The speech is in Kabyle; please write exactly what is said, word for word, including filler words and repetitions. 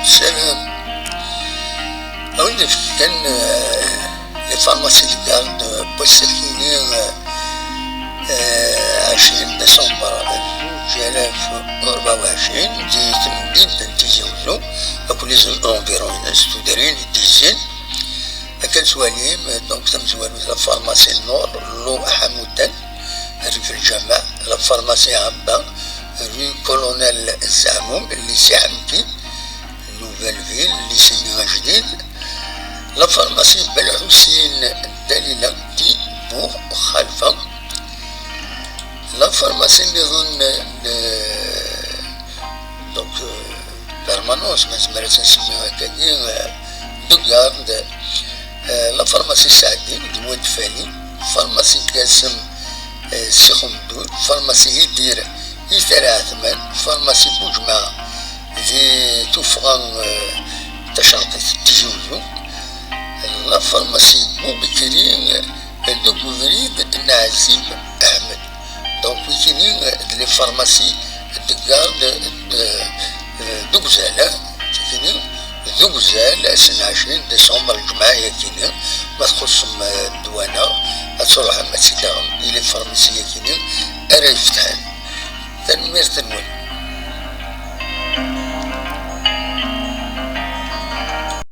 Salam. Awi-d kan les pharmacies de garde n wass-agi, ɛecrin décembre zuǧ alaf u rebɛa u ɛecrin, di temdint n Tizi Uzzu, akked les environs-ines, tudrin i d-yezzin. Akken twalim, donc, tamezwarut, la pharmacie Nour, Lou Ḥamuttan, rue Belǧameɛ, la pharmacie Ɛebba, rue Colonel Zaɛmum, lycée Ḥemti, Nouvelle Ville, lycée-nni ajdid, la pharmacie Belḥusin, Dalila, Ti Bourg, Xalfa, la pharmacie nniḍen, donc, permanence, ma nezmer ad tt-nsemmi akkagi, de garde, la pharmacie Saɛdi di Wad Fali, pharmacie Gasem, Sixumdud, pharmacie Yidir, Itara Ɛetman, pharmacie Buǧmaɛ di tuffɣa tacerqit n Tizi Uzzu, la pharmacie Bubekri deg ubrid n Ɛzib Ahmed. Donc, wikini d les pharmacies de garde de, de, d ugzal, tikini d ugzal, ass n ɛecrin décembre, lǧemɛa-yakini, ma txuṣṣem ddwa-nneɣ, ad truḥem ad tt-id-taɣem i les pharmacies-yakini ara ifetḥen. Tanemmirt-nwen.